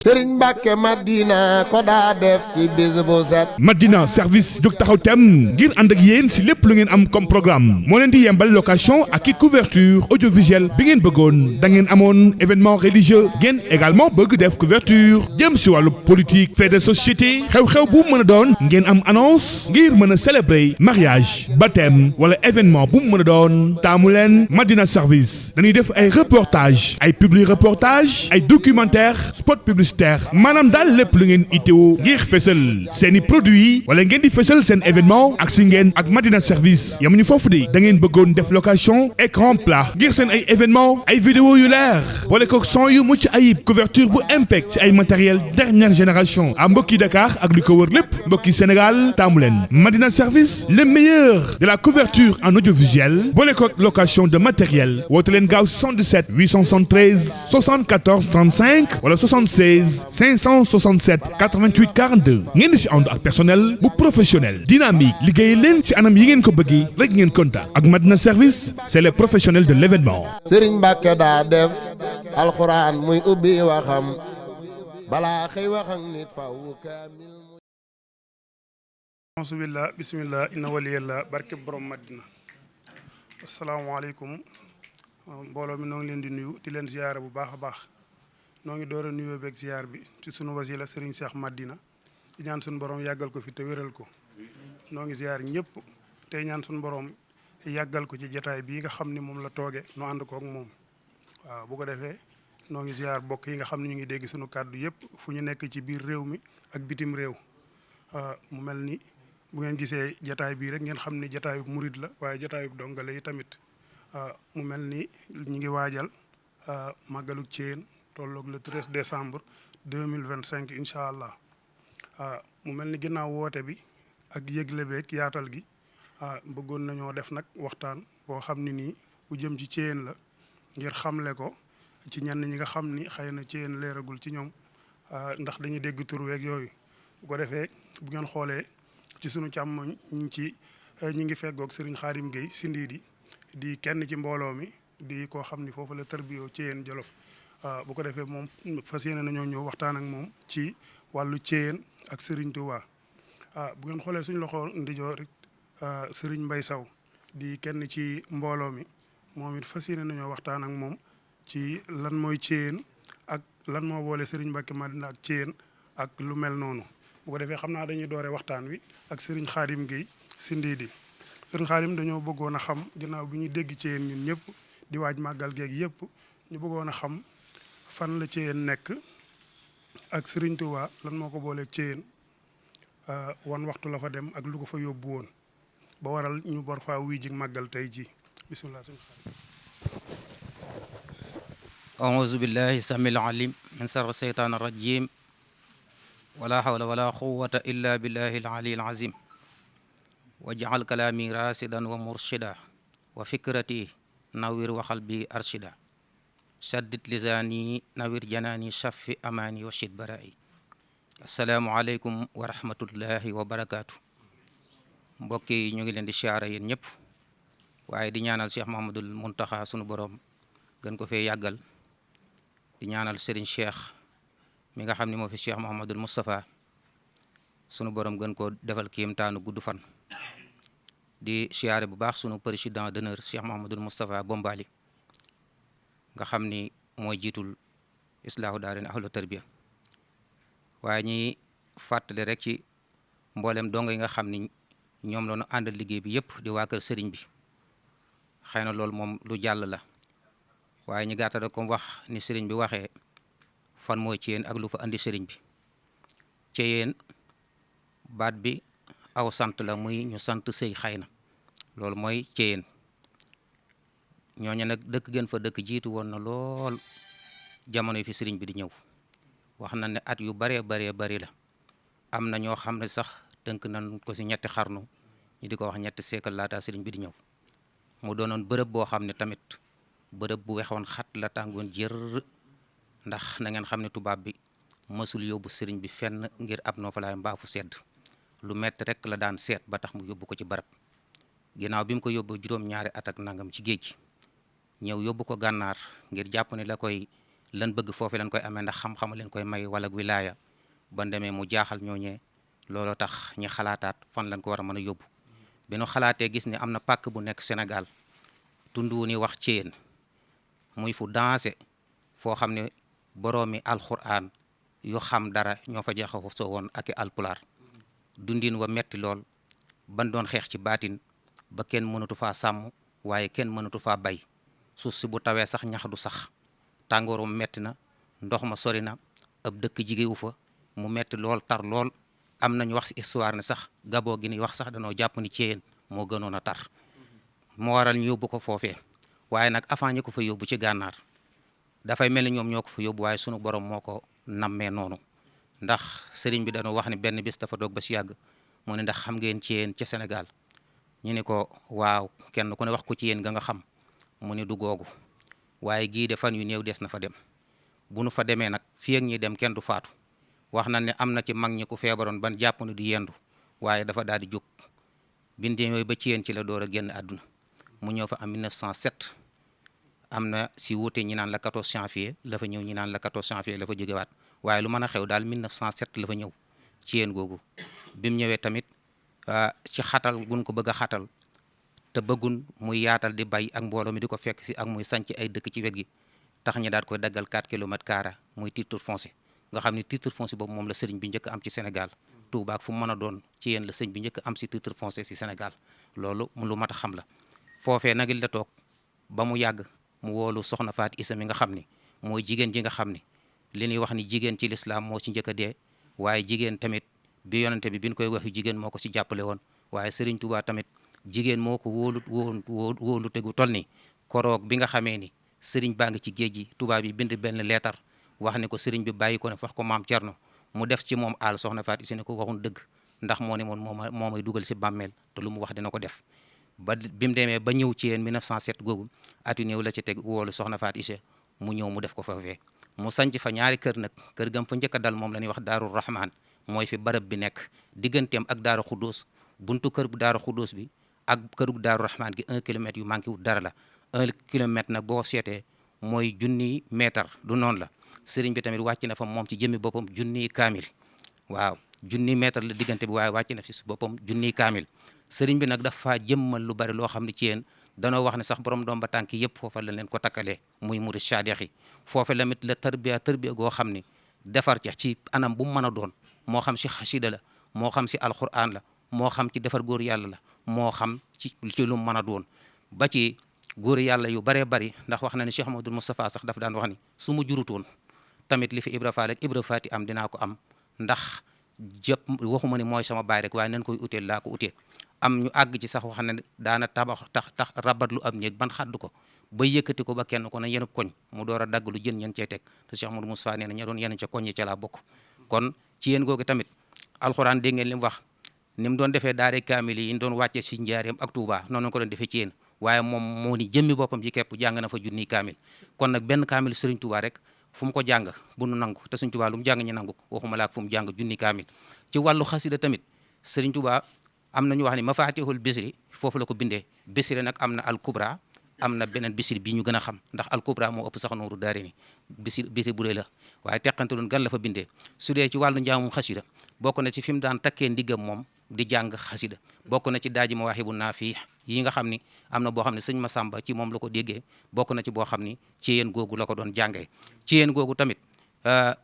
Sëriñ Mbàkke Madina ko daa def ci bis bu set. Madina service jóg taxaw tem ngir ànd ak yéen si lépp lu ngeen am comme programme moo leen di yembal location ak i couverture audiovisuelle bi ngeen bëggoon da ngeen amoon événement religieux ngeen également bëgg def couverture jëm si wàllu politique fait de société xew-xew bu mën a doon ngeen am annonce ngir mën a célébrer mariage baptême wala événement bu mu mën a doon taamu leen Madina service dañuy def ay reportage ay publi reportage ay documentaire spot publicitaire maanaam daal lépp lu ngeen itteewu ngir fësal seen i produits wala ngeen di fësal seen événement ak si ngeen ak Madina service yamuñu foofu de da ngeen bëggoon def location écran plat ngir seen ay événement ay vidéo yu leer wala ko son yu mucc ayib couverture bu impec ci ay matériel dernière génération à mbokki Dakar ak li ko wër lépp mbokki Sénégal taamu leen Madina service le meilleur de la couverture en audiovisuel boole ko location de matériel woote leen gaaw 77 873 74 35 wala 76 567 88 42 ngeen di si ànd ak personnel bu professionnel dynamique liggéey leen ci anam yi ngeen ko bëggee rek ngeen kontaan ak Madina service c'est les professionnels de l'événement. Sëriñ Mbàkke daa def alxuraan muy ubbi waxam balaa xëy wax ak nit faw kaamil. Alhamdulillah bismillah inna waliyallah barke borom Madina. Asalaamaaleykum mbooloo mi noo ngi leen di nuyu di leen ziyaare bu baax a baax. noo ngi door a nuyoo beeg ziar bi ci sunu wasila Serigne Cheikh Madina di ñaan sunu borom yàggal ko fi te wéral ko noo ngi ziar ñëpp tey ñaan sunu borom yàggal ko ci jataay bii nga xam ni moom la tooge nu ànd ko ak moom waaw bu ko defee noo ngi ziar bokk yi nga xam ne ñu ngi dégg sunu kàddu yëpp fu ñu nekk ci biir réew mi ak bitim réew mu mel ni bu ngeen gisee jataay bii rek ngeen xam ni jataayub murid la waaye jataayub dongale yi tamit mu mel ni ñu ngi waajal màggalu Thiène tolloog le 13 décembre 2025 incha allah mu mel ni ginnaaw woote bi ak yëgle beeg yaatal gi bëggoon nañoo def nag waxtaan boo xam ne nii bu jëm ci Thiène la ngir xamle ko ci ñenn ñi nga xam ni xëy na Thiène leeragul ci ñoom ndax dañuy dégg tur weeg yooyu bu ko defee bu ngeen xoolee ci sunu càmmoñ ñi ngi feggoog Serigne Khadim Gueye Sindiidi di kenn ci mbooloo mi di koo xam ni foofu la tarbiyoo Thiène Jolof bu ko defee moom fas yéene nañoo ñëw waxtaan ak moom ci wàllu Thiène ak Serigne Touba bu ngeen xoolee suñ loxo ndijoor rek Serigne Mbaye Sow di kenn ci mbooloo mi moom it fas yéene nañoo waxtaan ak moom ci lan mooy Thiène ak lan moo boole Serigne Mbacke Madina ak Thiène ak lu mel noonu bu ko defee xam naa dañuy doore waxtaan wi ak Serigne Khadim Gueye Sindiidi Serigne Khadim dañoo bëggoon a xam ginnaaw bi ñuy dégg Thiène ñun ñëpp di waaj màggal geeg yëpp ñu bëggoon a xam fan la Thiène nekk ak Serigne Touba lan moo ko booleeg Thiène wan waxtu la fa dem ak lu ko fa yóbbu woon ba waral ñu bor faa wuy ji màggal tey ji bismillah. auzu billahi samil alim min sarri seytaan rajim wala hawla wala quwwata illa billahi al-ali al-azim waj'al kalami rasidan wa murshida wa fikrati nawir waxal bi arshida saddit lisaani nawir janaani shaffi amaani wa shid bara'i asalaamualeykum wa rahmatullahi wa barakaatu mbokk yi ñu ngi leen di siyaara yéen ñëpp waaye di ñaanal Cheikh Mouhamadoul Mountakha sunu borom gën ko fee yàggal di ñaanal Serigne Cheikh mi nga xam ne moo fi Cheikh Mouhamadoul Moustapha sunu borom gën koo defal kéemtaanu gudd fan di siyaare bu baax sunu président d'honneur Cheikh Mouhamadoul Moustapha Bombali nga xam ni mooy jiitul islaahu daarin ahlu tarbiya waaye ñuy fàttali rek ci mboolem dongo yi nga xam ni ñoom la ñu àndal liggéey bi yëpp di waa kër sëriñ bi xëy na loolu moom lu jàll la waaye ñu gàttal ko wax ni sëriñ bi waxee fan mooy Thiène ak lu fa andi sëriñ bi Thiène baat bi aw sant la muy ñu sant sëy xëy na loolu mooy Thiène ñooñu nag dëkk gën fa dëkk jiitu woon na lool jamono yi fi sëriñ bi di ñëw wax na ne at yu baree bari la am na ñoo xam ne sax tënk nañ ko si ñetti xarnu ñu di ko wax ñetti siècle laata sëriñ bi di ñëw mu doonoon bërëb boo xam ne tamit bërëb bu wexoon xat la tàngoon jër ndax na ngeen xam ne tubaab bi mësul yóbbu sëriñ bi fenn ngir ab noofalaay mbaa fu sedd lu metti rek la daan seet ba tax mu yóbbu ko ci barab ginnaaw bi mu ko yóbbu juróom-ñaari at ak nangam ci géej ñëw yóbbu ko gànnaar ngir jàpp ne la koy lan bëgg foofu lañ koy amee ndax xam-xam leen koy may wala wilaaya ba demee mu jaaxal ñooñee looloo tax ñi xalaataat fan lañ ko war a mën a yóbbu bi nu xalaatee gis ni am na pàkk bu nekk Sénégal tund wu ni wax Thiéyène muy fu dansé foo xam ne boroomi alxuraan yu xam dara ñoo fa jaxasoo soo woon ak i alpulaar dundin wa metti lool ban doon xeex ci baatin ba kenn mënatu faa sàmm waaye kenn mënatu faa bay suuf si bu tawee sax ñax du sax tàngooru metti na ndox ma sori na ab dëkk jigéewu fa mu metti lool tar lool am nañu wax si histoire ne sax gaboo gi ni wax sax danoo jàpp ni Thiéyène moo gënoon a tar moo waral ñu yóbbu ko foofee waaye nag avant ñi ko fa yóbbu ci gànnaar dafay mel ni ñoom ñoo ko fa yóbbu waaye sunu borom moo ko nammee noonu ndax sëriñ bi dañoo wax ne benn bis dafa doog ba si yàgg mu ne ndax xam ngeen Thiéyène ca Sénégal ñu ni ko waaw kenn ku ne wax ko Thiéyène nga xam mu ni du googu waaye gii de fan yu néew des na fa dem bu nu fa demee nag fii ak ñi dem kenn du faatu wax na ne am na ci mag ñi ku feebaroon ban jàpp ne di yendu waaye dafa daal di jóg bindee yooyu ba Thiéyène ci la door a génn àdduna mu ñëw fa am 1907 am na si wuute ñi naan la 14 janvier la fa ñëw ñi naan la 14 janvier la fa jógewaat waaye lu mën a xew daal 1907 la fa ñëw Thiéyène googu bi mu ñëwee tamit ci xatal gun ko bëgg a xatal te bëggun muy yaatal di bay ak mbooloo mi di ko fekk si ak muy sanc ay dëkk ci wet gi tax ñi daal koy daggal 4 kilomètres carrés muy titre foncier nga xam ne titre foncier boobu moom la sëriñ bi njëkk am ci Sénégal Touba ak fu mu mën a doon Thiéyène la sëriñ bi njëkk am si titre foncier si Sénégal loolu lu mat a xam la foofee nag la toog ba mu yàgg mu woolu soxna Faat Isa mi nga xam ni mooy jigéen ji nga xam ni li ñuy wax ni jigéen ci lislaam moo ci njëkk a dee waaye jigéen tamit bi yonente bi biñ koy waxi jigéen moo ko ci jàppale woon waaye sëriñ Touba tamit jigéen moo ko wóolu tegu toll ni koroog bi nga xamee ni sëriñ baa ngi ci géej gi Touba bi bind benn leetar wax ne ko sëriñ bi bàyyi ko ne wax ko maam Cerno mu def ci moom aal soxna Faat Isa ne ko waxun dëgg ndax moo ne moon moo may dugal si bàmmeel te lu mu wax dina ko def ba bi mu demee ba ñëw Thiéyène 1907 googu atu néew la ci teg woolu soxna Faat Isa mu ñëw mu def ko foofee mu sanc fa ñaari kër nag kër gam fa njëkk a dal moom la ñuy wax Daaru Rahman mooy fi barab bi nekk digganteem ak Daaru Xuddoos buntu kër bu Daaru Xuddoos bi ak kër bu Daaru Rahman gi 1 kilomètre yu manqué wu dara la 1 kilomètre nag boo seetee mooy junniy mètre du noonu la sëriñ bi tamit wàcc na fa moom ci jëmmi boppam junniy kaamil waaw junniy mètre la diggante bi waaye wàcc na fi si boppam junniy kaamil sëriñ bi nag dafa jëmmal lu bari loo xam ne Thiéyène danoo wax ne sax borom doom ba tànk yëpp foofa la leen ko takkalee muy murid saadix yi foofe la mit la tarbiya goo xam ni defar ca ci anam bu mu mën a doon moo xam si xasida la moo xam si alquran la moo xam ci defar góor yàlla la moo xam ci lu mu mën a doon ba ci góor yàlla yu baree bari ndax wax na ne Cheikh Amadou Moustapha sax dafa daan wax ni su ma jurutoon tamit li fi Ibra Fall ak Ibra Faati am dinaa ko am ndax jëpp waxuma ni mooy sama baay rek waaye nañ koy uteel laa ko uteel am ñu àgg ci sax wax ne daana tabax tax rabat lu am néeg ban xaddu ko ba yëkkati ko ba kenn ko ne yenu koñ mu door a dagg lu jën ñeen cey teg te Cheikh Amadou Moustapha nee na ña doon yenu ca koñ yi ca laa bokk kon Thiéyène googu tamit alxuraan dégg ngeen li mu wax ni mu doon defee daare kaamil yi ñu doon wàcce si Njaaréem ak Touba noonu ko doon defee Thiéyène waaye moom moo ni jëmmi boppam ci képp jàng na fa junniy kaamil kon nag benn kaamil Serigne Touba rek fu mu ko jàng bu nu nangu te Serigne Touba lu mu jàng ñu nangu waxuma laak fu mu jàng junniy kaamil ci wàllu xasida tamit Serigne Touba am na ñu wax ni mafatihul bisri foofu la ko bindee bisri nag am na al kubra am na beneen bisri bi ñu gën a xam ndax al kubra moo ëpp sax nooru daari ni bisri bu dee la waaye teqante loon gan la fa bindee su dee ci wàllu njaamum xasida bokk na ci fi mu daan takkee ndiggam moom di jàng xasida bokk na ci daaji mawaahibu naafi yi nga xam ni am na boo xam ne sëñ Masamba ci moom la ko déggee bokk na ci boo xam ni Thiéyène googu la ko doon jàngee Thiéyène googu tamit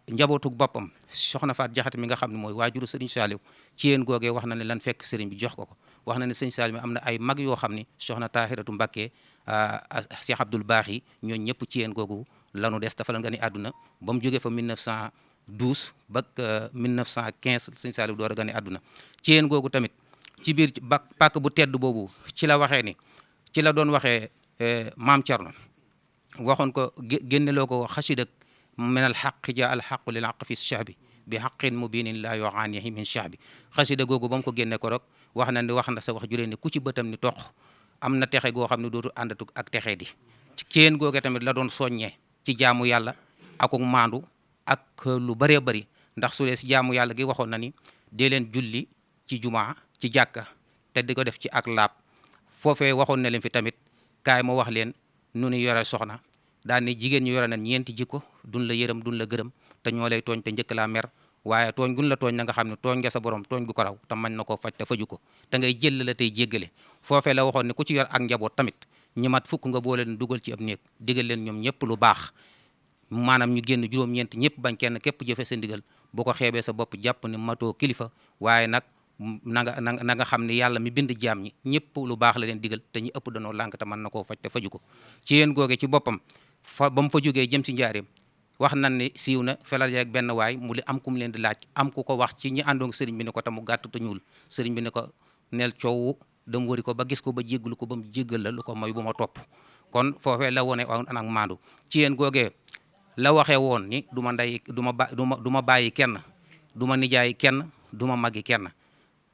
njabootug boppam soxna Faat Jaxate mi nga xam ne mooy waajuru sëriñ Saaliw Thiéyène googee wax na ne lan fekk sëriñ bi jox ko ko wax na ne sëñ Saaliw mi am na ay mag yoo xam ni soxna Taahiratu Mbakke Cheikh Abdoul Baaxi ñooñu ñëpp Thiéyène googu lanu des dafa la nga ni àdduna ba mu jógee fa 1912 ba 1915 sëñ Saaliw door a gane àdduna Thiéyène googu tamit ci biir pàkk bu tedd boobu ci la waxee ni ci la doon waxee maam Cerno waxoon ko génneloo ko xasidak min al xaq ja al xaqu lil xaq fi shahbi bi xaqin mubinin la yuanihi min shahbi xasida googu ba mu ko génne ko rek wax na ni wax na sa wax juree ni ku ci bëtam ni toq am na texe goo xam ne dootu àndatu ak texe di Thiéyène googe tamit la doon soññee ci jaamu yàlla akuk maandu ak lu bëree bëri ndax su dee si jaamu yàlla gi waxoon na ni dee leen julli ci jumaa ci jàkka te di ko def ci ak laab foofee waxoon na leen fi tamit kaay ma wax leen nu ñu yore soxna daan ni jigéen ñu yore na ñeenti jikko duñ la yërëm duñ la gërëm te ñoo lay tooñ te njëkk laa mer waaye tooñ gun la tooñ na nga xam ne tooñ nga sa borom tooñ gu ko raw te mën na koo faj te faju ko te ngay jël la tey jéggale foofee la waxoon ne ku ci yor ak njaboot tamit ñi mat fukk nga boole leen dugal ci ab néeg digal leen ñoom ñëpp lu baax maanaam ñu génn juróom-ñeent ñëpp bañ kenn képp jëfe sa ndigal bu ko xeebee sa bopp jàpp ni matoo kilifa waaye nag na nga xam ne yàlla mi bind jaam ñi ñëpp lu baax la leen digal te ñi ëpp danoo lànk te mën na koo faj te faju ko ci yéen googe ci boppam ba mu fa jógee jëm si njaareem wax nan ni siiw na felal yeeg benn waay mu li am ku mu leen di laaj am ku ko wax ci ñi àndoon sëriñ bi ne ko te mu gàtt te ñuul sëriñ bi ne ko neel coow dem wëri ko ba gis ko ba jéggalu ko ba mu jéggal la lu ko mooy bu ma topp kon foofee la wone woon ak maandu ci yéen googee la waxee woon ni du ma ndey du ma bàyyi kenn du ma nijaay kenn du ma magi kenn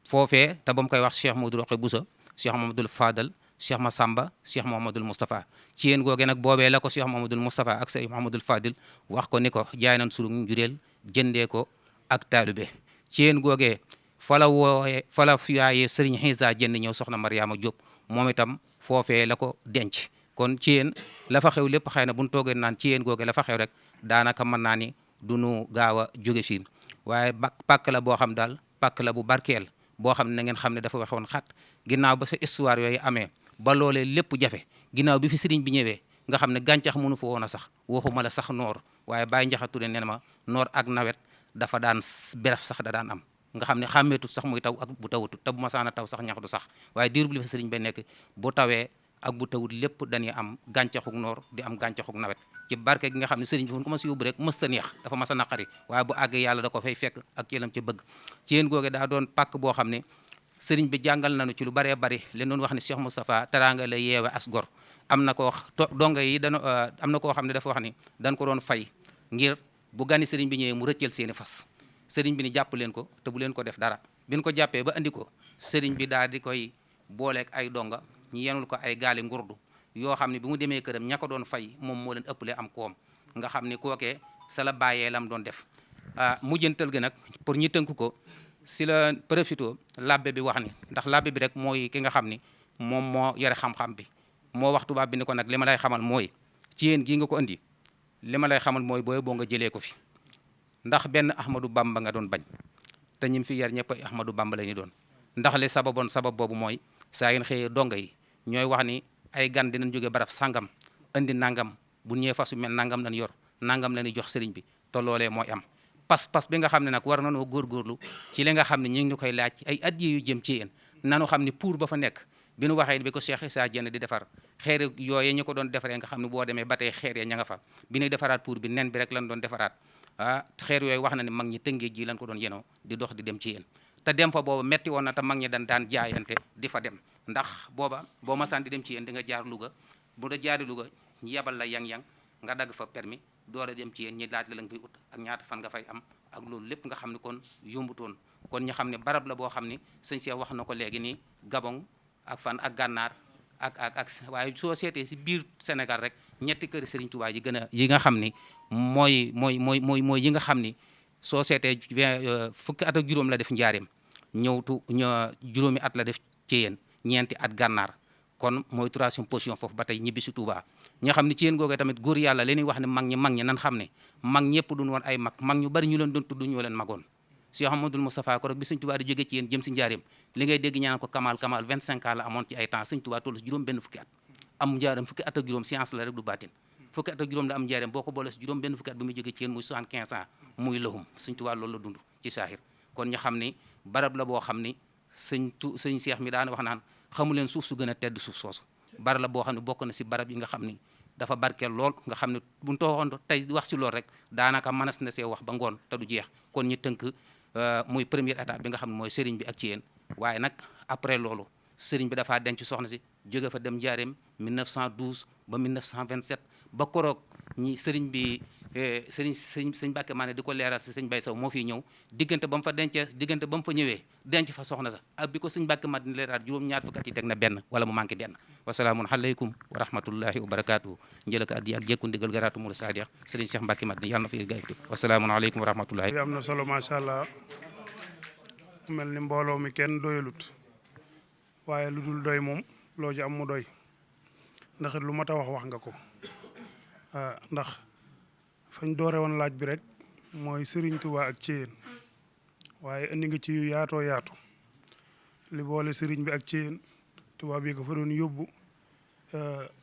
foofee te ba mu koy wax Cheikh Modou Roqe Boussa Cheikh Mamadou Fadal Cheikh Massamba Cheikh Mouhamadoul Moustapha ci yéen googee nag boobee la ko Cheikh Mouhamadoul Moustapha ak Cheikh Mouhamadoul Fadil wax ko ni ko jaay nañ sunu njureel jëndee ko ak taalube ci yéen googee fa la yaayee Serigne Xiisa jënd ñëw soxna Mariama Diop moom itam foofee la ko denc kon ci yéen la fa xew lépp xëy na bu ñu toogee naan ci yéen googee la fa xew rek daanaka mën naa ni du nu gaaw a jóge fii waaye pàkk la boo xam daal pàkk la bu barkeel boo xam ne na ngeen xam ne dafa waxoon xat ginnaaw ba sa histoire yooyu amee ba loolee lépp jafe ginnaaw bi fi sëriñ bi ñëwee nga xam ne gàncax mënu fa woon a sax waxuma la sax noor waaye bàyyi njaxatu ne ma noor ak nawet dafa daan beref sax da daan am nga xam ne xàmmeetut sax muy taw ak bu tawatut te bu masaana taw sax ñax du sax waaye diir bu li fa sëriñ ba nekk bu tawee ak bu tawut lépp dañuy am gàncaxuk noor di am gàncaxuk nawet ci barke gi nga xam ne sëriñ bi fu ko mas yóbbu rek mës ta neex dafa mas a naqari waaye bu àggee yàlla da ko fay fekk ak yélam ci bëgg ci yéen googe daa doon pàkk boo xam ne sëriñ bi jàngal nañu ci lu baree bari leen doon wax ne Cheikh Moustapha teraanga la yeewe as gor am na koo donga yi am na koo xam ne dafa wax ni dañ ko doon fay ngir bu gani sëriñ bi ñëwee mu rëccal seeni fas sëriñ bi ni jàpp leen ko te bu leen ko def dara bi ñu ko jàppee ba andi ko sëriñ bi daal di koy booleeg ay donga ñu yenul ko ay gaali ngurdu yoo xam ne bi mu demee këram ña ko doon fay moom moo leen ëppale am koom nga xam ne kookee sa la bàyyee lam doon def mujjantal gi nag pour ñu tënk ko si la profito labbe bi wax ni ndax labbe bi rek mooy ki nga xam ni moom moo yore xam-xam bi moo wax tubaab bi ni ko nag li ma lay xamal mooy ci yéen gii nga ko andi li ma lay xamal mooy booy boo nga jëlee ko fi ndax benn Ahmadou Bamba nga doon bañ te ñim fi yar ñëpp ay Ahmadou Bamba la ñu doon ndax li sababoon sabab boobu mooy saa ngeen xëyee donga yi ñooy wax ni ay gan dinañ jóge barab sangam andi nangam bu ñëwee fasu mel nangam lañ yor nangam la ñuy jox sëriñ bi te loolee mooy am pas-pas bi nga xam ne nag war nañoo góorgóorlu ci li nga xam ne ñu ngi ñu koy laaj ay addiya yu jëm ci yéen nanu xam ne pour ba fa nekk bi nu waxee bi ko Cheikh Issa Diène di defar xeer yooye ñu ko doon defaree nga xam ne boo demee ba tey xeer ya ña nga fa bi ñuy defaraat pour bi nen bi rek lañ doon defaraat xeer yooyu wax na ne mag ñi tëngéej ji lañ ko doon yenoo di dox di dem ci yéen te dem fa booba metti woon na te mag ñi daan jaayante di fa dem ndax booba boo masaan di dem ci yéen di nga jaar Louga bu da jaari Louga ñu yebal la yang-yang nga dagg fa permis door a dem ci yéen ñi laaj la nga fay ut ak ñaata fan nga fay am ak loolu lépp nga xam ne kon yombutoon kon ñu xam ne barab la boo xam ne sëñ Cheikh wax na ko léegi nii Gabon ak fan ak gànnaar ak waaye soo seetee si biir Sénégal rek ñetti kër Serigne Touba yi gën a yi nga xam ni mooy yi nga xam ni soo seetee fukki at ak juróom la def njaareem juróomi at la def ci yéen ñeenti at gànnaar kon mooy troisième position foofu ba tey ñibbi si Touba ñoo xam ne ci yéen googee tamit góor yàlla leen wax ne mag ñi nan xam ne mag ñëpp duñ woon ay mag ñu bari ñu leen doon tudd ñoo leen magoon Cheikh Ahmadoul Moustapha ko rek bi sëñ Touba di jógee ci yéen jëm si njaareem li ngay dégg ñaan ko Kamal 25 ans la amoon ci ay temps sëñ Touba toll si juróom benn fukki at am njaareem fukki at ak juróom science la rek du baatin fukki at ak juróom la am njaareem boo ko boole si juróom benn fukki at bi muy jógee ci yéen muy 75 ans muy lahum sëñ Touba loolu la dund ci saahir kon ñu xam ni barab la boo xam ni sëñ Cheikh mi daana wax naan xamu leen suuf su gën a tedd suuf soosu barab la boo xam ne bokk na si barab yi nga xam ni dafa barkeel lool nga xam ne buñ tooxoon tey wax si lool rek daanaka mënas na see wax ba ngoon te du jeex kon ñu tënk muy première étape bi nga xam ne mooy sëriñ bi ak ci yéen waaye nag après loolu sëriñ bi dafaa denc soxna si jóge fa dem njaareem 1912 ba 1927 ba koroog ñi sëriñ bi sëñ Mbàkke Maane di ko leeral si sëñ Bay Saw moo fiy ñëw diggante ba mu fa ñëwee denc fa soxna sa ak bi ko sëñ Mbàkke Maane di leeral juróom-ñaar fukki at yi teg na benn wala mu manqué benn wasalaamun aleykum wa rahmatullahi wa barakatuhu njëlaka addi ak jekku ndigal garaatu mur saadiq sëriñ Cheikh Mbàkke Maane yàlla na fi gaytu wasalaamun aleykum wa rahmatullahi am na solo macha allah mel ni mbooloo mi kenn doyalut waaye lu dul doy moom loo ji am mu doy ndax lu mat a wax nga ko ndax fañ doore woon laaj bi rek mooy Serigne Touba ak Thiéyène waaye indi nga ci yu yaatoo yaatu li boole Serigne bi ak Thiéyène tubaab yi ko fa doon yóbbu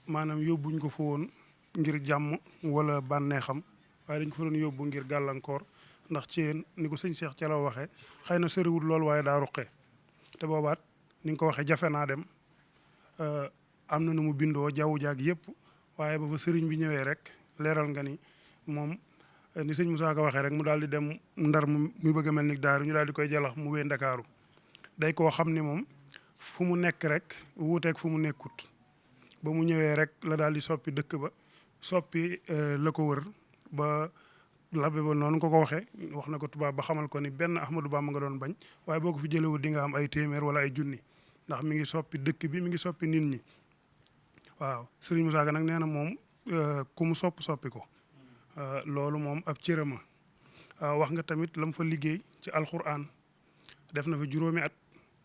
maanaam yóbbuñ ko fa woon ngir jàmm wala bànneexam waaye dañ ko fa doon yóbbu ngir gàllankoor ndax Thiéyène ni ko sëñ Cheikh ca la waxee xëy na soriwul lool waaye daa ruqe te boobaat ni nga ko waxee jafe naa dem am na nu mu bindoo jaww jaag yëpp waaye ba fa sëriñ bi ñëwee rek leeral nga ni moom ni sëñ Moussa ko waxee rek mu daal di dem ndar mu bëgg a mel ni daaru ñu daal di koy jalax mu wee ndakaaru day koo xam ni moom fu mu nekk rek wuuteeg fu mu nekkut ba mu ñëwee rek la daal di soppi dëkk ba soppi la ko wër ba labbe ba noonu ko waxee wax na ko tubaab ba xamal ko ni benn Ahmadou Bamba nga doon bañ waaye boo ko fi jëlewul di nga am ay téeméer wala ay junni ndax mi ngi soppi dëkk bi mi ngi soppi nit ñi waaw Serigne Moussa Ka nag nee na moom ku mu soppi ko loolu moom ab cërëma wax nga tamit la mu fa liggéey ci alxuraan def na fa juróomi at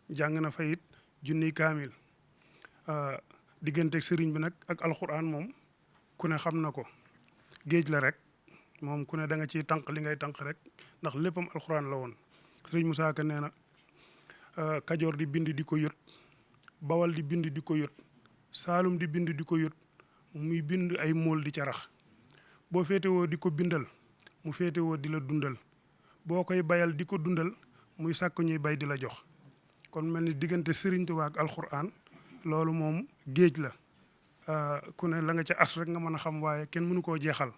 jàng na fa it junniy kaamil digganteeg Serigne bi nag ak alxuraan moom ku ne xam na ko géej la rek moom ku ne da nga ciy tànq li ngay tànq rek ndax léppam alxuraan la woon Serigne Moussa Ka nee na Kajoor di bind di ko yot Bawal di bind di ko yot Saalum di bind di ko yot muy bind ay mool di carax boo féetewoo di ko bindal mu féetewoo di la dundal boo koy bayal di ko dundal muy sàkk ñuy bay di la jox kon mel ni diggante Serigne Touba ak alxuraan loolu moom géej la ku ne la nga ca as rek nga mën a xam waaye kenn mënu koo jeexal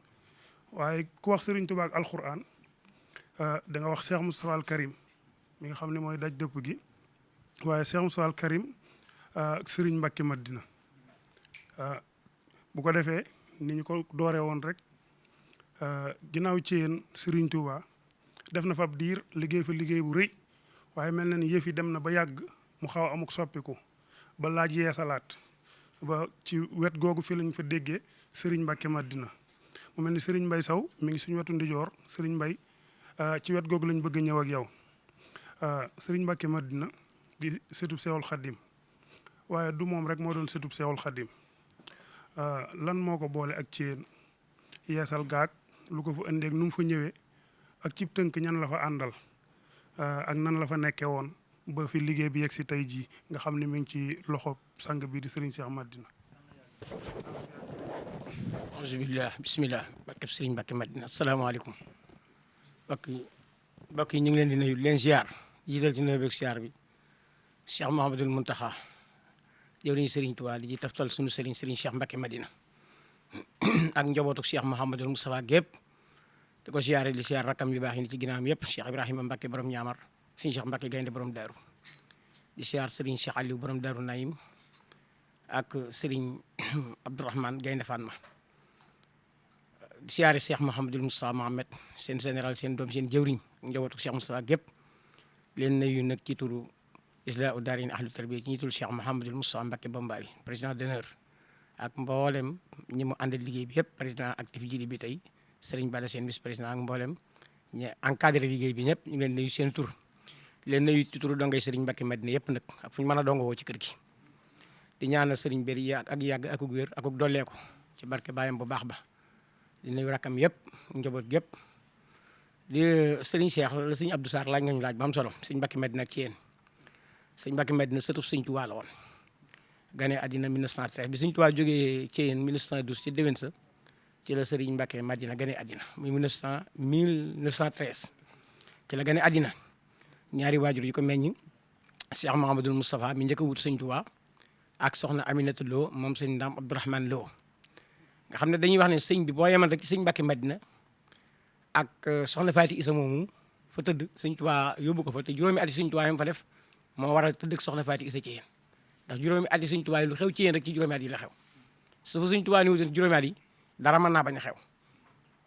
waaye ku wax Serigne Touba ak alxuraan da nga wax Cheikh Moustapha al Karim mi nga xam ne mooy daj dëpp gi waaye Cheikh Moustapha al Karim ak Serigne Mbacké Madina bu ko defee ni ñu ko dooree woon rek ginnaaw Thiéyène Serigne Touba def na fa ab diir liggéey fa liggéey bu rëy waaye mel na ni yëf yi dem na ba yàgg mu xaw a amuk soppiku ba laaj yeesalaat ba ci wet googu fi lañ fa déggee Serigne Mbacké Madina mu mel ni Serigne Mbaye Sow mi ngi suñu wetu ndijoor Serigne Mbaye ci wet googu lañ bëgg ñëw ak yow Serigne Mbacké Madina di sëtub Seexul Xaddim waaye du moom rek moo doon sëtub Seexul Xaddim lan moo ko boole ak Thiéyène yeesal gaag lu ko fa indeeg nu mu fa ñëwee ak cib tënk ñan la fa àndal ak nan la fa nekkee woon ba fi liggéey bi yegg si tey jii nga xam ne mi ngi ci loxo sang bi di Serigne Cheikh Madina. alhamdulilah bisimilah barkeb Serigne Mbacké Madina asalaamaaleykum mbokk yi ñu ngi leen di nuyu leen ziar jiital ci nuyu beeg ziar bi Cheikh Mouhamadoul Mountakha jëwriñu Serigne Touba di ji taftal sunu Serigne Cheikh Mbacké Madina ak njabootu Cheikh Mouhamadoul Moustapha gépp di ko ziare di ziar rakkam yu baax yi ni ci ginnaawam yëpp Cheikh Ibrahima Mbacké borom ñaamar Serigne Cheikh Mbacké gaynde borom daaru di ziar Serigne Cheikh Aliou borom daaru Naïm ak Serigne Abdourahmane gaynde Fatma di ziare Cheikh Mouhamadoul Moustapha Mohamed seen général seen doom seen jëwriñ njabootu Cheikh Moustapha gépp leen nuyu nag ci turu Islaahu Daarayni ahlu tarbiya ci njiitul Cheikh Mouhamadoul Moustapha Mbacké Bambali président d'honneur ak mboolem ñi mu àndal liggéey bi yëpp président actif jili bi tey Serigne Bada seen vice président ak mboolem ñi encadré liggéey bi ñëpp ñu ngi leen nuyu seen tur leen nuyu ci turu dongay Serigne Mbacké Madina yëpp nag ak fu ñu mën a dongo woo ci kër gi di ñaanal Serigne Bari ak yàgg ak wér ak dolleeku ci barke baayam bu baax ba di nuyu rakkam yëpp njaboot gépp di Serigne Cheikh la Serigne Abdou Sarr laaj nga ñu laaj ba am solo Serigne Mbacké Madina ak Thiéyène Serigne Mbacké Madina sëtub Serigne Touba la woon gane àddina 1913 bi Serigne Touba jógee Thiéyène 1912 ci déwén sa ci la Serigne Mbacké Madina gane àddina muy 1913 ci la gane àddina ñaari waajur yi ko meññ Cheikh Mouhamadoul Moustapha mi njëkk a wut Serigne Touba ak soxna Aminata Lo moom Serigne Ndam Abdourahmane Lo nga xam ne dañuy wax ne sëñ bi boo yeman rek ci Serigne Mbacké Madina ak soxna Faati Isa moomu fa tëdd Serigne Touba yóbbu ko fa te juróomi at yi Serigne Touba yam fa def moo waral tëdd ak soxna Faati Isa Thiéyène ndax juróomi at yi Serigne Touba yi lu xew Thiéyène rek ci juróomi at yi la xew su fa Serigne Touba ni wutoon juróomi at yi dara mën naa bañ a xew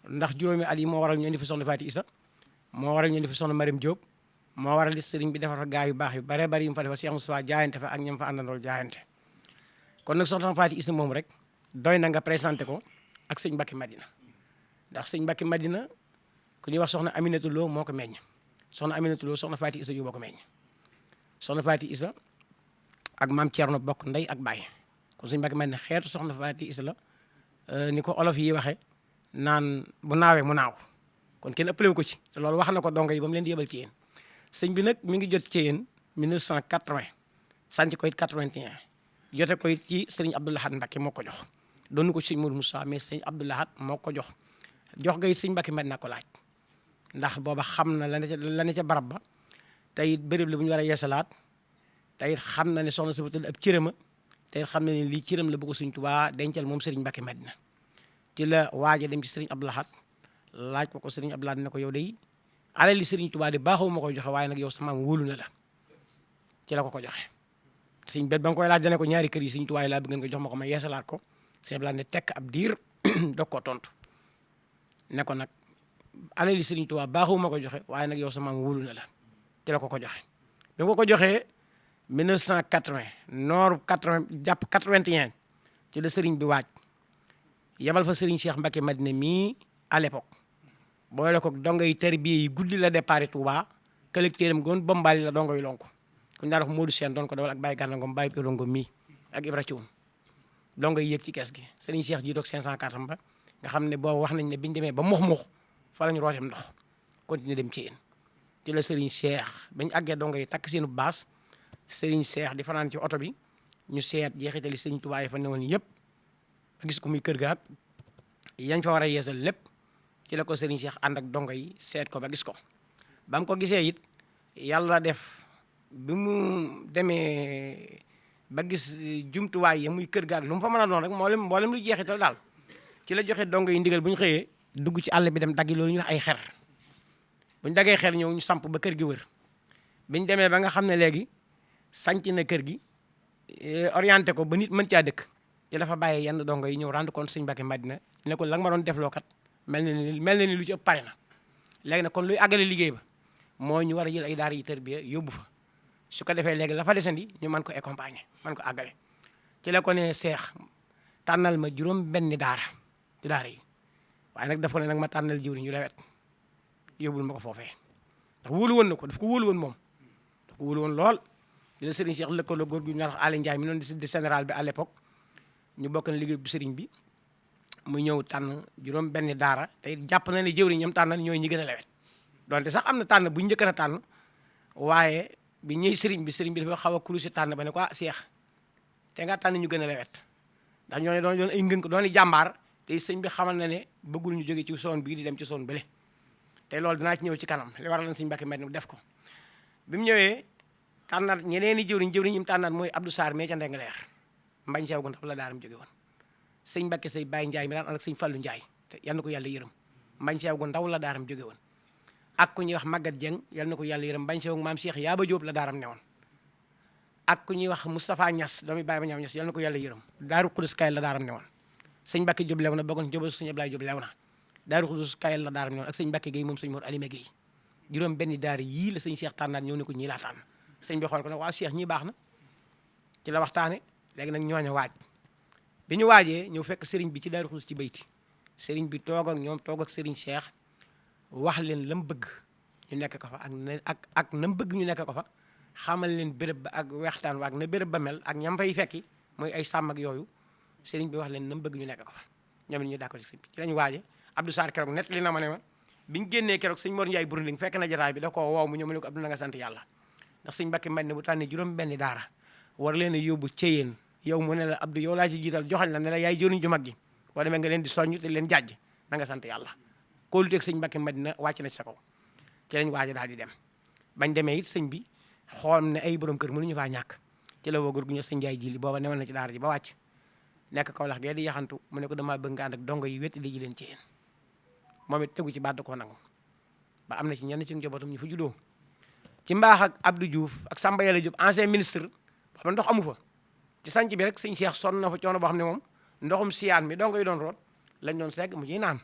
ndax juróomi at yi moo waral ñu indi fa soxna Faati Isa moo waral ñu indi fa soxna Mariam Diop moo waral li Serigne bi defar fa gaa yu baax yu bare bari yu mu fa defar Cheikh Moustapha jaayante fa ak ñam fa àndandool jaayante kon nag soxna Faati Isa moom rek doy na nga présenté ko ak Serigne Mbacké Madina ndax Serigne Mbacké Madina ku ñuy wax soxna Aminata Lo moo ko meññ soxna Aminata Lo soxna Faati Isa yu boo ko meññ soxna Faati Isa ak maam Thierno bokk ndey ak baay kon Serigne Mbacké Madina xeetu soxna Faati Isa la ni ko olof yi waxe naan bu naawee mu naaw kon kenn ëppalewu ko ci te loolu wax na ko dongo yi ba mu leen di yebal ci yéen sëñ bi nag mi ngi jot ci yéen 1980 sànc ko it 81 jote ko it ci sëriñ Abdou Lahad Mbacké moo ko jox doonu ko sëñ Mourou Moussa mais sëñ Abdou Lahad moo ko jox ga it sëñ Mbacké Madina ko laaj ndax booba xam na la ne ca barab ba te it béréb la bu ñu war a yeesalaat te it xam na ne soxna si fa tëdd ab cërëma te it xam na ne lii cërëm la bu ko sëñ Tuubaa dencal moom sëriñ Mbacké Madina ci la waaje dem ci sëriñ Abdou Lahad laaj ko sëriñ Abdou Lahad ne ko yow day alali sëriñ Tuubaa de baaxawu ma koy joxe waaye nag yow sama maam wóolu na la ci la ko joxe sëñ bet ba nga koy laaj dane ko ñaari kër yi sëriñ Tuubaa yi laa bëgg nga jox ma ko ma yeesalaat ko sëriñ Abdou Lahad ne tekk ab diir dog koo tontu ne ko nag alali sëriñ Tuubaa baaxawu ma koy joxe waaye nag yow sama maam wóolu na la ci la ko joxe bi nga ko joxee 1980 noor 80 jàpp 81 ci la sëriñ bi waaj yebal fa sëriñ Cheikh Mbacké Madina mii à l'époque boole ko dongo yi tarbiya yi guddi la départ Touba collecteur am goon bombali la dongo yi lonko ku ñu daan wax Modou Sène doon ko dawal ak Baye Gana Ngom Baye Piro Ngom mii ak Ibra Thioum dongo yi yëg ci kees gi sëriñ Cheikh jiitoog 504 ba nga xam ne boobu wax nañ ne biñu demee ba mux fa la ñu rooteem ndox continuer dem ci yéen ci la sëriñ Cheikh bañ àggee dongo yi takk seenu baas sëriñ Cheikh di fanaan ci oto bi ñu seet jeexitali sëriñ Touba yi fa newoon yëpp gis ko muy kër gaak yañ fa war a yeesal lépp ci la ko sëriñ Cheikh ànd ak dongo yi seet ko ba gis ko ba mu ko gisee it yàlla def bi mu demee ba gis jumtuwaay yi muy kër gaak lu mu fa mën a doon rek mboolem lu jeexital daal ci la joxe dongo yi ndigal bu ñu xëyee dugg ci àll bi dem daggi loolu ñu wax ay xer bu ñu daggee xer ñëw ñu samp ba kër gi wër biñ demee ba nga xam ne léegi sanc na kër gi orienté ko ba nit mën caa dëkk ci la fa bàyyee yenn dongo yi ñëw rendre compte sëñ Mbacké Madina ne ko la nga ma doon defloo kat mel na ni lu ci ëpp pare na léegi nag kon luy àggale liggéey ba moo ñu war a jël ay daara yi tarbiya yóbbu fa su ko defee léegi la fa desandi ñu mën ko accompagner mën ko àggale ci la ko ne Seex tànnal ma juróom benni daara ci daara yi waaye nag daf ko ne nag ma tànnal jiwriñ ñu lewet yóbbul ma ko foofee ndax wóolu woon na ko daf ko wóolu woon moom daf ko wóolu woon lool di la sëriñ Cheikh lëkkaloo góor gu ñu wax Aly Ndiaye mi noonu di général bi à l'époque ñu bokk na liggéey bu sëriñ bi mu ñëw tànn juróom benni daara te jàpp na ne jëwriñ ñam tànnal ñooy ñi gën a lewet donte sax am na tànn bu ñu njëkk a tànn waaye bi ñëw sëriñ bi dafa xaw a kulusi tànn ba ne ko Cheikh te nga tànn ñu gën a lewet ndax ñoo ne doon ay ngënk doon jàmbaar te sëñ bi xamal na ne bëggul ñu jóge ci zone bii di dem ci zone bële te loolu dinaa ci ñëw ci kanam li waral na sëñ Mbacké Madina def ko bi mu ñëwee tànnaat ñeneeni jëwriñ ñi mu tànnaat mooy Abdou Sarr mee ca Ndengaleer mbañ sew gu ndax la daaram jóge woon sëñ Mbacké say Baye Ndiaye mi daan ànd ak sëñ Fallou Ndiaye te yal na ko yàlla yërëm mbañ sew gu ndaw la daaram jóge woon ak ku ñuy wax Maguette Dieng yal na ko yàlla yërëm mbañ sew maam Cheikh Yaaba Diop la daaram newoon ak ku ñuy wax Moustapha Niass doomi Baye ba ñaaw Niass yal na ko yàlla yërëm Daaru Xudus Kayel la daaram newoon sëñ Mbacké Diop lew na bokkoon jóba sëñ Ablaye Diop lew na Daaru Xudus Kayel la daaram newoon ak sëñ Mbacké Gueye moom sëñ Mor Alima Gueye juróom benni daara yii la sëñ Cheikh tànnaat ñëw ne ko ñii laa tànn sëñ bi xool ko nag waaw Cheikh ñii baax na ci la waxtaane léegi nag ñooñu waaj bi ñu waajee ñëw fekk sëriñ bi ci Daaru Xudus ci bayti sëriñ bi toog ak ñoom toog ak sëriñ Cheikh wax leen lam bëgg ñu nekk ko fa ak nam bëgg ñu nekk ko fa xamal leen béréb ba ak waxtaan wa ak na béréb ba mel ak ñam fay fekki mooy ay sàmm ak yooyu sëriñ bi wax leen nam bëgg ñu nekk ko fa ñoom ñu d'accord ci sëriñ bi ci lañu waaje Abdou Sarr keroog net li na ma ne ma biñu génnee keroog sëñ Mor Ndiaye Burunding fekk na jataay bi da ko woow mu ñëw mu ne ko Abdou na nga sant yàlla ndax sëñ Mbacké Madina bu tànnee juróom benni daara war leen a yóbbu Ceyeen yow mu ne la Abdou yow laa ci jiital joxañ la ne la yaay jëriñ ju mag ji boo demee nga leen di soññ te leen jàjj na nga sant yàlla kóoluteeg sëñ Mbacké Madina wàcc na ci sa kaw ci lañ waaja daal di dem bañ demee it sëñ bi xool ne ay borom kër mënuñu faa ñàkk ci la woo góor gu ñu sëñ Ndiaye ji li booba newoon na ci daara ji ba wàcc nekk Kaolack gee di yaxantu mu ne ko damaa bëgg nga ànd ak dongo yi wetti li ji leen Ceyeen moom it tegu ci baat da koo nangu ba am na ci ñenn ci njabootam ñu fa juddoo ci mbaax ak Abdou Diouf ak Samba Yàlla Diop ancien ministre ba ndox amu fa ci sanc bi rek sëñ Cheikh sonn na fa coono boo xam ne moom ndoxum siyaan mi dongo yi doon root lañ doon segg mu ciy naan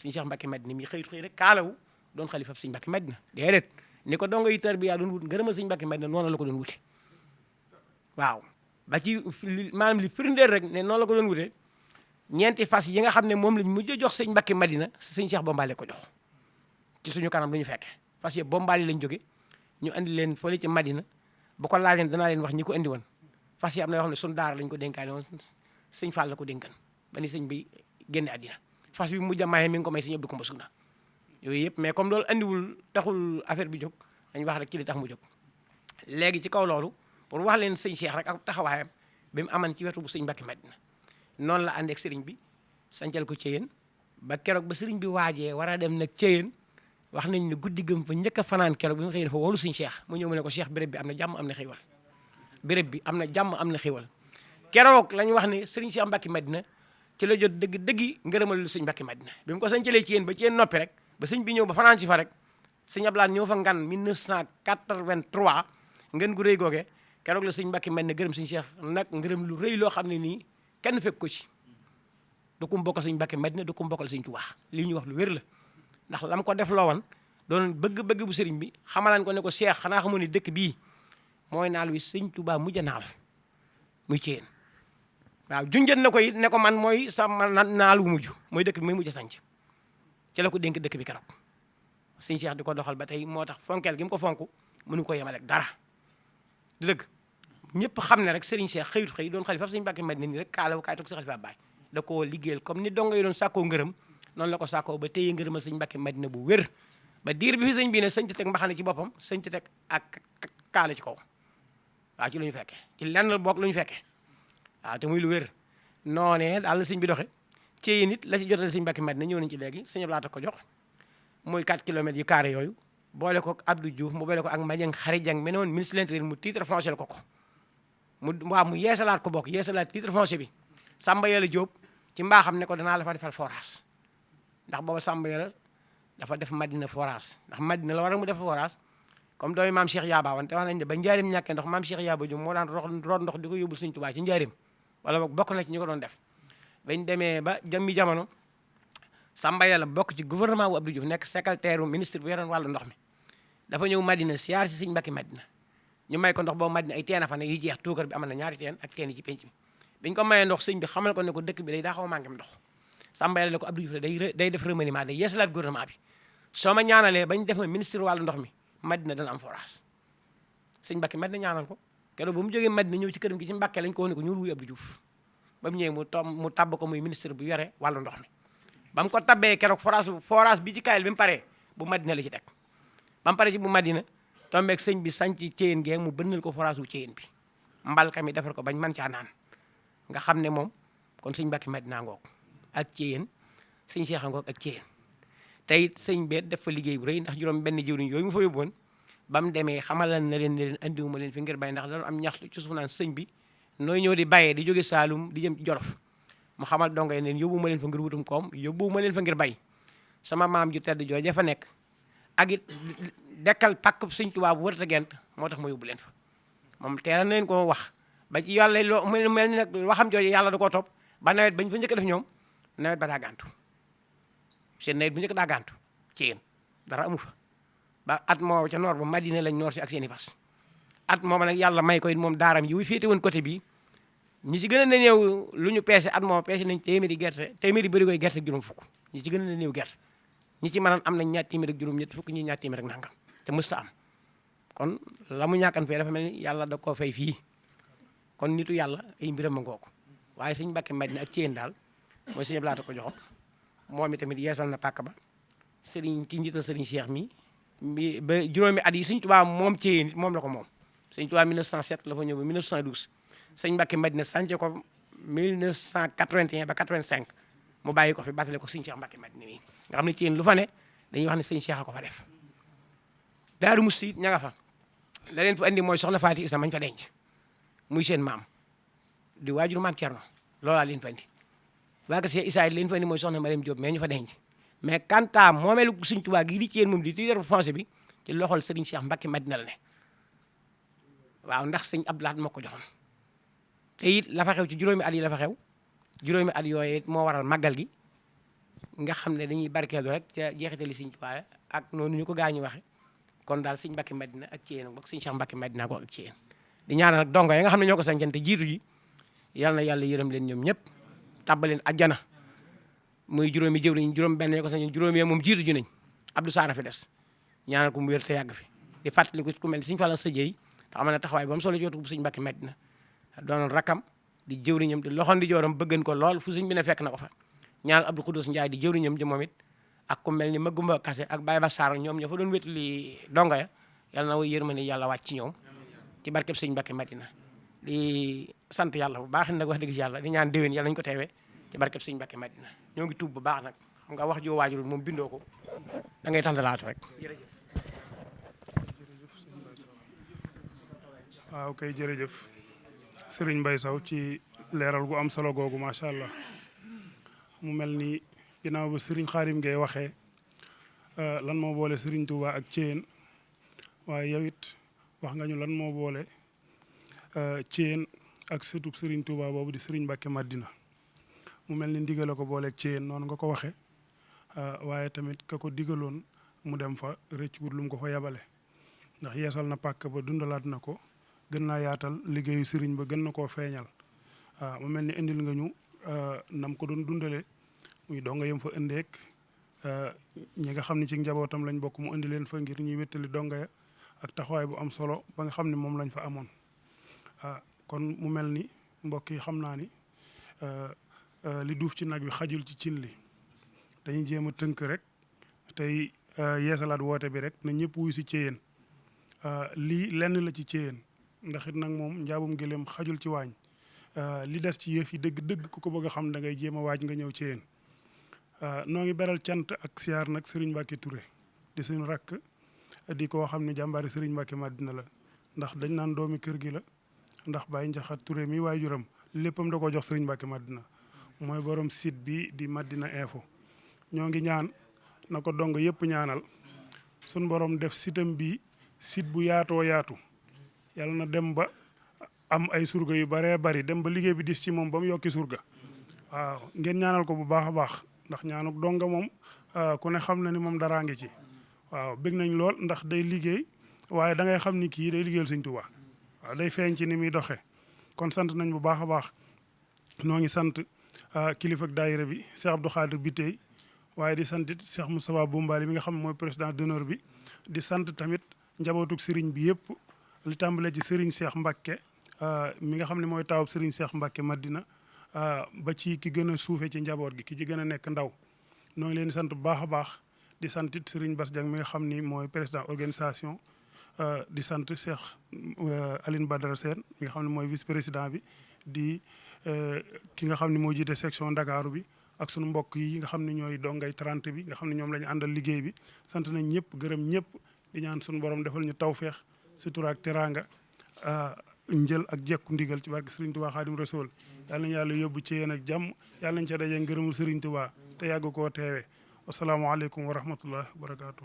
sëñ Cheikh Mbacké Madina mi xëy rek kaalawu doon xalifa sëñ Mbacké Madina déedéet ni ko dongo yi tarbiya doon wut ngërëma sëñ Mbacké Madina noonu la ko doon wute waaw ba ci maanaam li firndeel rek ne noonu la ko doon wute ñeenti fas yi nga xam ne moom lañ mujj jox sëñ Mbacké Madina sëñ Cheikh Bombali ko jox ci suñu kanam lu ñu fekke fas yi Bombali lañ jóge ñu andi leen fële ci Madina bu ko laajee danaa leen wax ñi ko andi woon fas yi am na yoo xam ne suñu daara lañ ko dénkaane woon sëñ Fall la ko dénkan ba ni sëñ bi génne àddina fas bi mujj a maye mi ngi ko may sëñ Abdou Koumba Sugna yooyu yëpp mais comme loolu andiwul taxul affaire bi jóg dañ wax rek ci li tax mu jóg léegi ci kaw loolu pour wax leen sëñ Cheikh rek ak taxawaayam bi mu aman ci wetu bu sëñ Mbacke Madina noonu la ànd ak sëriñ bi sancal ko Ceyeen ba keroog ba sëriñ bi waajee war a dem nag Ceyeen wax nañ ne guddi gëm fa njëkk a fanaan keroog bi mu xëy dafa wolu sëñ Cheikh mu ñëw mu ne ko Cheikh béréb bi am na jàmm am na xéwal béréb bi am na jàmm am na xéwal keroog la ñu wax ne sëriñ Cheikh Mbacke Madina ci la jot dëggi ngërëmal sëñ Mbacke Madina bi mu ko sancalee Ceyeen ba Ceyeen noppi rek ba sëñ bi ñëw ba fanaan si fa rek sëñ Ablaat ñëw fa ngan 1983 ngeen gu rëy googe keroog la sëñ Mbacke Madina gërëm sëñ Cheikh nag ngërëm lu rëy loo xam ne nii kenn fekk ko ci du ko bokkal sëñ Mbacke Madina du ko bokkal sëñ Tuubaa lii ñu wax lu wér la ndax lam ko def loo woon doon bëgg-bëgg bu sëriñ bi xamalaan ko ne ko Cheikh xanaa xamoon ni dëkk bii mooy naal wi sëñ Tuubaa mujj a naal muy Ceyeen waaw junjën na ko it ne ko man mooy sama naal wu mujj mooy dëkk bi mooy mujj a sanc ci la ko dénk dëkk bi keroog sëñ Cheikh di ko doxal ba tey moo tax fonkeel gi mu ko fonk mënu ko yemale ak dara di dëgg ñëpp xam ne rek Serigne Cheikh xëyut xëy doon xalifa sëñ Mbacke Madina nii rek kaalawu kaay toog si xalifa baay da koo liggéeyal comme ni dongo yi doon sàkkoo ngërëm noonu la ko sàkkoo ba téye ngërëmal sëñ Mbacke Madina bu wér ba diir bi fi sëñ bi ne sëñ ci teg mbaxane ci boppam sëñ ci teg ak kaala ci kaw waaw ci lu ñu fekkee ci lenn boog lu ñu fekkee waaw te muy lu wér noonee daal la sëñ bi doxe ci nit la ci jotale sëñ Mbacke Madina ñëw nañ ci léegi sëñ Ablaata ko jox muy 4 kilomètres yu carré yooyu boole ko Abdou Diouf mu boole ko ak Madiang Khary Dieng mi ne woon ministre de l'Intérieur mu titre foncier ko mu yeesalaat ko bokk yeesalaat titre foncier bi Samba Yàlla Diop ci mbaaxam ne ko danaa la fa defal forage ndax booba Samba Yàlla dafa def Madina forage ndax Madina la war a mu def forage comme doomi maam Cheikh Yaaba wante wax nañ ne ba njaarim ñàkkee ndox maam Cheikh Yaaba Diop moo daan root ndox di ko yóbbul Sëñ Tuubaa ci njaarim wala boog bokk na ci ñu ko doon def bañ demee ba jëmmi jamono Samba Yàlla bokk ci gouvernement bu Abdou Diouf nekk secrétaire u ministre bu yoroon wàllu ndox mi dafa ñëw Madina siyaar si Sëñ Mbacke Madina ñu may ko ndox boobu Madina ay teen a fa ne yu jeex tuukar bi amal na ñaari teen ak teen yi ci penc mi biñu ko mayee ndox sëñ bi xamal ko ne ko dëkk bi day daa xaw a manqué ndox Samba Yàlla ne ko Abdou Diouf day def remaniement day yeesalaat gouvernement bi soo ma ñaanalee bañ def ma ministre wàllu ndox mi Madina dana am forage Sëñ Mbacke Madina ñaanal ko keroog ba mu jógee Madina ñëw ci këram gi ci Mbacke lañ ko wane ko ñuul wuy Abdou Diouf ba mu ñëwee mu tabb ko muy ministre bu yore wàllu ndox mi ba mu ko tabbee keroog forage bi ci Kayel bi mu paree bu Madina la ci teg ba mu paree ci bu Madina tombeeg sëñ bi sanc Ceyeen gee mu bënnal ko forage wu Ceyeen bi mbalka mi defar ko bañ mën caa naan nga xam ne moom kon sëñ Mbacke Madina ngoog ak Ceyeen sëñ Cheikh ngoog ak Ceyeen te it sëñ bee def fa liggéey bu rëy ndax juróom benn jëwriñ yooyu mu fa yóbbuwoon ba mu demee xamal na leen ne leen andiwuma leen fi ngir bay ndax dañu am ñaxtu ci suuf naan sëñ bi nooy ñëw di bayee di jóge Saalum di jëm ci Jolof mu xamal dongo yi leen yóbbuwuma leen fa ngir wutum koom yóbbuwuma leen fa ngir bay sama maam ju tedd jooje fa nekk ak it dekkal pàkk sëñ Tuubaa bu wërta gent moo tax ma yóbbu leen fa moom teel na leen ko wax ba ci yàlla loo mel ni nag waxam jooje yàlla da koo topp ba nawet bañ fa njëkk def ñoom nawet ba daa gàntu seen nawet bu njëkk daa gàntu ci yéen dara amu fa ba at moo ca noor ba Madina lañ noor si ak seen i fas at mooma nag yàlla may ko it moom daaram yi féete woon côté bii ñi ci gën a néew lu ñu peese at moom peese nañ téeméeri bëri koy gerte juróom fukk ñi ci gën a néew gerte ñi ci mënaan am nañ ñaar téeméer ak juróom ñett fukk ñi ñaar téeméer ak nangam te mësta am kon la mu ñàkkan fee dafa mel ni yàlla da koo fay fii kon nitu yàlla ay mbiram a ngooku waaye sëñ Mbacke Madina ak Ceyeen daal mooy sëñ Blaata ko joxo moom i tamit yeesal na pàkk ba sëriñ ci njiital sëriñ Cheikh mi ba juróomi at yi sëñ Tuubaa moom Ceyeen it moom la ko moom sëñ Tuubaa 1907 la fa ñëw ba 1912 sëñ Mbacke Madina sànce ko 1981 ba 85 mu bàyyi ko fi batale ko sëñ Cheikh Mbacke Madina nii nga xam ne Ceyeen lu fa ne dañuy wax ne sëñ Cheikh a ko fa def Daaru Musti it ña nga fa la leen fa andi mooy soxna Faati Isa mañ fa denc muy seen maam di waajur maam Cerno loolaa leen fa andi waa kër Cheikh Isa leen fa andi mooy soxna Mariam Diop mais ñu fa denc mais kanta moomeelu sëñ Tuubaa gii di Ceyeen moom di titre foncier bi ci loxol sëriñ Cheikh Mbacke Madina la ne waaw ndax sëñ Abdou Lahad moo ko joxoon te it la fa xew ci juróomi at yi la fa xew juróomi at yooyu moo waral màggal gi nga xam ne dañuy barkeelu rek ca jeexitali sëñ Tuubaa ak noonu ñu ko gaañu waxe kon daal sëñ Mbacke Madina ak Ceyeen ak sëñ Cheikh Mbacke Madina ko ak Ceyeen di ñaanal nag dongo yi nga xam ne ñoo ko sañcante jiitu ji yal na yàlla yërëm leen ñoom ñëpp tàbbaleen ajjana muy juróomi jëwriñ juróom benn ko sañ juróomi moom jiitu ji nañ Abdou Saara fi des ñaanal ko mu wér te yàgg fi di fàttaliku ku mel ni sëñ Fallu Sëjeey te xam ne taxawaay ba mu solo jootu bu sëñ Mbacke Madina doonoon rakam di jëwriñam di loxoon di jooram bëggan ko lool fu sëñ bi ne fekk na ko fa ñaanal Abdou Khoudous Ndiaye di jëwriñam ji moom it ak ku mel ni Magumba Kase ak Baye Bassar ñoom ñoo fa doon wétali donga ya yàlla na way yërmande yàlla wàcc ci ñoom ci barkeb sëñ Mbacke Madina di sant yàlla bu baax nag wax dëgg yàlla di ñaan déwén yàlla nañu ko teewee ci barkeb sëñ Mbacke Madina ñoo ngi tuub bu baax nag xam nga wax joo waajurul moom bindoo ko da ngay tàndalaatu rek jërëjëf. waaw kay jërëjëf Serigne Mbaye Sow ci leeral gu am solo googu macha allah mu mel ni ginnaaw ba Serigne Khadim Gueye waxee lan moo boole Serigne Touba ak Thièyène waaye yow it wax nga ñu lan moo boole Thièyène ak sëtub Serigne Touba boobu di Serigne Mbacke Madina mu mel ni ndigal la ko booleeg Thièyène noonu nga ko waxee waaye tamit ka ko digaloon mu dem fa rëcc wut lu mu ko fa yabale ndax yeesal na pàkk ba dundalaat na ko gën naa yaatal liggéeyu Serigne ba gën na koo feeñal mu mel ni indil nga ñu nam ko doon dundale muy donga yem fa indeek ñi nga xam ne ci njabootam lañ bokk mu indi leen fa ngir ñuy wéttali donga ya ak taxawaay bu am solo ba nga xam ne moom lañ fa amoon kon mu mel ni mbokk yi xam naa ni li duuf ci nag wi xajul ci cin li dañuy jéem a tënk rek tey yeesalaat woote bi rek na ñëpp wuy si Thièyène lii lenn la ci Thièyène ndax it nag moom njaabum gëléem xajul ci waañ li des ci yëf yi dëgg-dëgg ku ko bëgg a xam da ngay jéem a waaj nga ñëw Thièyène noo ngi beral cant ak siyaar nag Serigne Mbacke Touré di suñu rakk di koo xam ne jàmbaari Serigne Mbacke Madina la ndax dañ naan doomi kër gi la ndax Baye Njaxat Touré mi waajuram léppam da koo jox Serigne Mbacke Madina mooy borom site bi di Madina Info ñoo ngi ñaan na ko dong yëpp ñaanal suñ borom def sitam bi site bu yaatoo yaatu yàlla na dem ba am ay surga yu baree bari dem ba liggéey bi dis ci moom ba mu yokki surga waaw ngeen ñaanal ko bu baax a baax ndax ñaanuk donga moom ku ne xam na ni moom daraa ngi ci waaw bëgg nañ lool ndax day liggéey waaye da ngay xam ni kii day liggéeyal Sëñ Tuubaa waaw day feeñ ci ni muy doxee kon sant nañ bu baax a baax noo ngi sant kilifa ak daayira bi Cheikh Abdou Khadir Bitey waaye di sant it Cheikh Moustapha Boumbali mi nga xam ne mooy président d'honneur bi di sant tamit njabootuk Serigne bi yëpp li tàmbalee ci Serigne Cheikh Mbacke mi nga xam ne mooy taawub Serigne Cheikh Mbacke Madina ba ci ki gën a suufe ci njaboot gi ki ci gën a nekk ndaw noo ngi leen di sant bu baax a baax di sant it Serigne Bass Dieng mi nga xam ni mooy président organisation di sant Cheikh Aline Badara Sène mi nga xam ne mooy vice président bi di ki nga xam ne moo jiite section Ndakaaru bi ak sunu mbokk yi nga xam ne ñooy dongay 30 bi nga xam ne ñoom la ñu àndal liggéey bi sant nañ ñëpp gërëm ñëpp di ñaan sunu borom defal ñu tawféex sutura ak teraanga njël ak jekku ndigal ci barke Serigne Touba Khadim Rasoul yàlla nañu yàlla yóbbu Thièyène ak jàmm yàlla nañ ca daje ngërëmul Serigne Touba te yàgg koo teewee wasalaamaaleykum wa rahmatullahi wa barakaatu.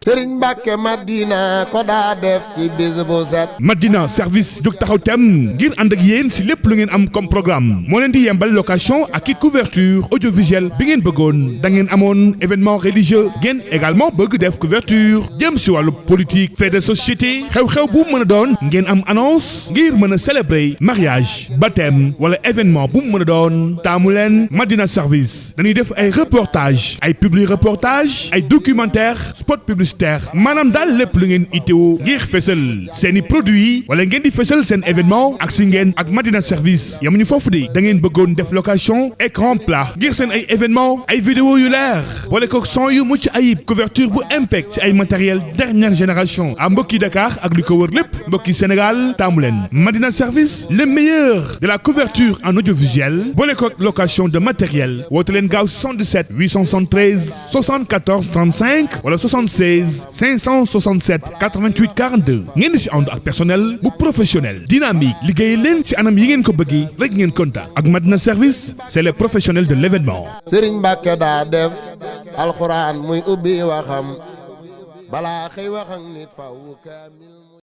Serigne Mbacke Madina ko daa def ci bis bu set. Madina service jóg taxaw tem ngir ànd ak yéen si lépp lu ngeen am comme programme moo leen di yembal location ak i couverture audiovisuelle bi ngeen bëggoon da ngeen amoon événement religieux ngeen également bëgg def couverture jëm si wàllu politique fait de société xew-xew bu mën a doon ngeen am annonce ngir mën a célébrer mariage baptême wala événement bu mu mën a doon taamu leen Madina service dañuy def ay reportage ay publi reportage ay documentaire spot publicitaire maanaam daal lépp lu ngeen itteewu ngir fësal seen i produits wala ngeen di fësal seen événement ak si ngeen ak Madina service yamuñu foofu de da ngeen bëggoon def location écran plat ngir seen ay événement ay vidéo yu leer wala ko son yu mucc ayib couverture bu impec ci ay matériel dernière génération à mbokki Dakar ak li ko wër lépp mbokki Sénégal taamu leen Madina service le meilleur de la couverture en audiovisuel boole ko location de matériel woote leen gaaw 77 873 74 35 wala 76 567 88 42 ngeen di si ànd ak personnel bu professionnel dynamique liggéey leen ci anam yi ngeen ko bëggee rek ngeen kontaan ak Madina service c'est les professionnels de l'événement. Serigne Mbacke daa def alxuraan muy ubbi waxam balaa xëy wax ak nit faw kaamil